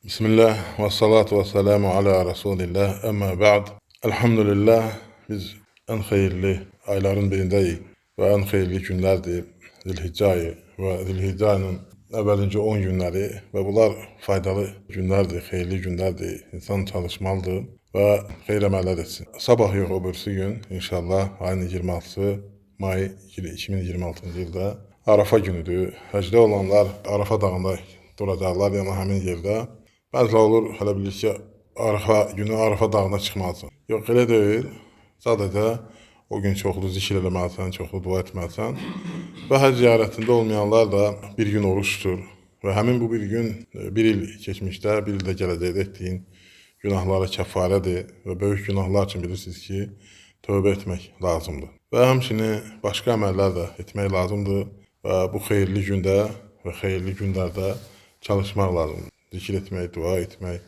Bismillah və salatu və selamu ala Rasulillah. Əmmə ba'd. Elhamdülillah biz ən xeyirli ayların birindəyik və ən xeyirli günlərdir Zilhiccə ayı və Zilhiccə ayının əvvəlinci 10 günləri və bunlar faydalı günlərdir, xeyirli günlərdir. İnsan çalışmalıdır və xeyir əməllər etsin. Sabah yox, o birisi gün inşallah ayın 26-sı may 2026-cı ildə Arafa günüdür. Həcdə olanlar Arafa dağında duracaqlar, yəni həmin yerdə. Bəzilər olur, hələ bilir ki, Arafa günü Arafa dağına çıxmalısan. Yox, elə deyil. Sadəcə o gün çoxlu zikr eləməlisən, çoxlu dua etməlisən. Və həcc ziyarətində olmayanlar da bir gün oruç tutur. Və həmin bu bir gün, bir il keçmişdə, bir ildə gələcəkdə etdiyin günahlara kəfarədir və böyük günahlar üçün bilirsiniz ki, tövbə etmək lazımdır. Və həmçinin başqa əməllər də etmək lazımdır və bu xeyirli gündə və xeyirli günlərdə çalışmaq lazımdır. Zikr etmək, dua etmək,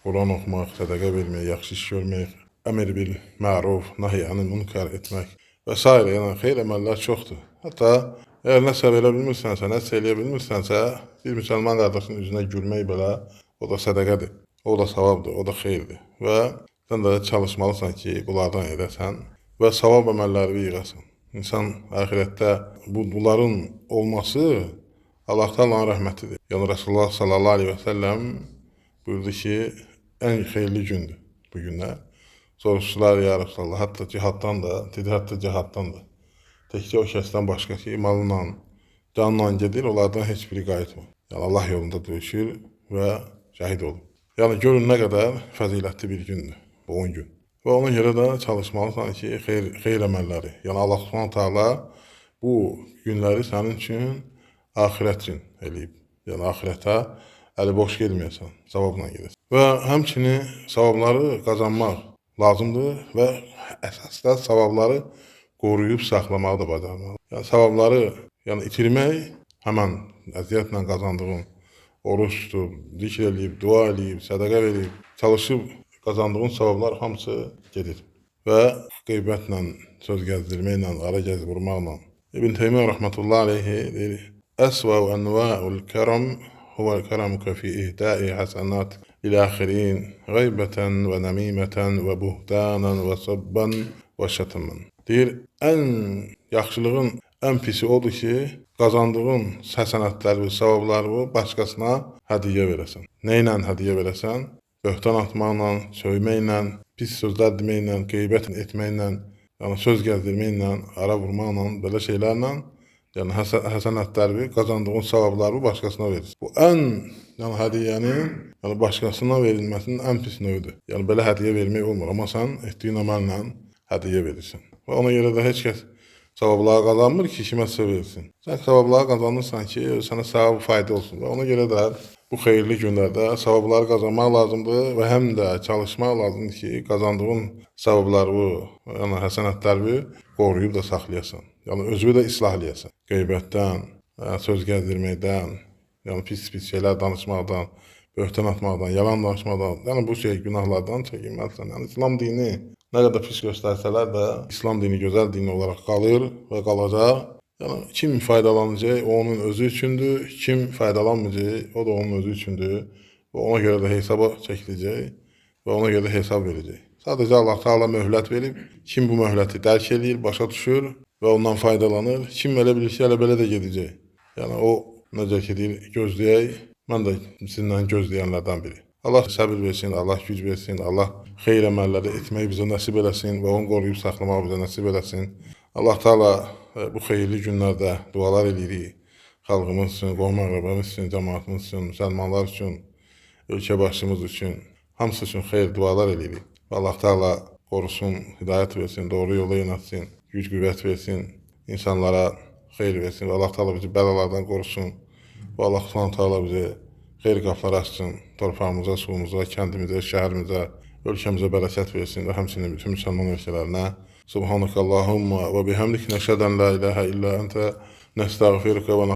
Quran oxumaq, sədəqə vermək, yaxşı iş görmək, əmr bil məruf, nahy anil münkər etmək və s. Yəni xeyir əməllər çoxdur. Hətta əgər nəsə verə bilmirsənsə, nəsə eləyə bilmirsənsə, bir müsəlman qardaşının üzünə gülmək belə o da sədəqədir. O da savabdır, o da xeyirdir. Və sən də çalışmalısan ki, bunlardan edəsən və savab əməlləri yığasan. İnsan axirətdə bunların olması Allah Taala'nın rəhmətidir. Yəni Rasulullah sallallahu əleyhi və səlləm buyurdu ki, ən xeyirli gündür bu günlər. Soruşdular ya Rasulullah, hətta cihaddan da, dedi hətta cihaddan da. Təkcə o kəsdən başqa ki, malınla, canla gedir, onlardan heç biri qayıtmır. Yəni Allah yolunda döyüşür və şəhid olur. Yəni görün nə qədər fəzilətli bir gündür bu 10 gün. Və ona görə də çalışmalısan ki, xeyir əməlləri. Yəni Allah Subhanahu taala bu günləri sənin üçün axirət üçün eləyib. Yəni axirətə əli boş getməyəsən, savabla gedəsən. Və həmçinin savabları qazanmaq lazımdır və əsas da savabları qoruyub saxlamağı da bacarmalı. Yəni savabları itirmək həmən əziyyətlə qazandığın oruç tutub, zikr eləyib, dua eləyib, sədəqə verib, çalışıb qazandığın savablar hamısı gedir. Və qeybətlə, söz gəzdirməklə, ara gəz vurmaqla. İbn Teymiyyə rəhmətullah əleyhi deyir: Əsvəu ənva'ul kəram huvel keramuke fi ihda'i hasenat lil axirin qeybətən və nəmimətən və buhtanan və sabban və şətmən. Deyir, ən yaxşılığın ən pisi odur ki, qazandığın həsənətləri, savabları başqasına hədiyyə verəsən. Nə ilə hədiyyə verəsən? Böhtan atmaqla, söyməklə, pis sözlər deməklə, qeybət etməklə, yəni söz gəzdirməklə, ara vurmaqla, belə şeylərlə, yəni həsənətləri, qazandığın savabları başqasına verirsən. Bu ən, yəni hədiyyənin, yəni başqasına verilməsinin ən pis növüdür. Yəni belə hədiyyə vermək olmur, amma sən etdiyin əməllə hədiyyə verirsən. Və ona görə də heç kəs savabları qazanmır ki, kiməsə versin. Sən savabları qazanırsan ki, sənə savab fayda olsun. Və ona görə də bu xeyirli günlərdə savabları qazanmaq lazımdır və həm də çalışmaq lazımdır ki, qazandığın savabları, yəni həsənətləri qoruyub da saxlayasan. Yəni özünü də islah eləyəsən. Qeybətdən, söz gəzdirməkdən, yəni pis-pis şeylər danışmaqdan, böhtan atmaqdan, yalan danışmaqdan, yəni bu şey günahlardan çəkinməlisən. Yəni İslam dini nə qədər pis göstərsələr də İslam dini gözəl din olaraq qalır və qalacaq. Yəni kim faydalanacaq, o onun özü üçündür. Kim faydalanmayacaq, o da onun özü üçündür. Və ona görə də hesaba çəkiləcək və ona görə də hesab verəcək. Sadəcə Allah Taala möhlət verib, kim bu möhləti dərk eləyir, başa düşür və ondan faydalanır. Kim elə bilir ki, elə belə də gedəcək. Yəni o necə ki deyir, gözləyək. Mən də sizinlə gözləyənlərdən biri. Allah səbir versin, Allah güc versin, Allah xeyir əməlləri etməyi bizə nəsib eləsin və onu qoruyub saxlamağı bizə nəsib eləsin. Allah Taala bu xeyirli günlərdə dualar eləyirik. Xalqımız üçün, qohum əqrəbamız üçün, cəmaatımız üçün, müsəlmanlar üçün, ölkə başımız üçün, hamısı üçün xeyir dualar eləyirik. Və Allah Taala qorusun, hidayət versin, doğru yola yönəltsin, güc qüvvət versin, insanlara xeyir versin və Allah Taala bizi bəlalardan qorusun. Və Allah Subhanahu taala bizi xeyir qapıları açsın, torpağımıza, suyumuza, kəndimizə, şəhərimizə, ölkəmizə bərəkət versin və həmçinin bütün müsəlman ölkələrinə. Subhanakallahumma və bihamdik nəşhədən la ilahə illə əntə nəstəğfiruka və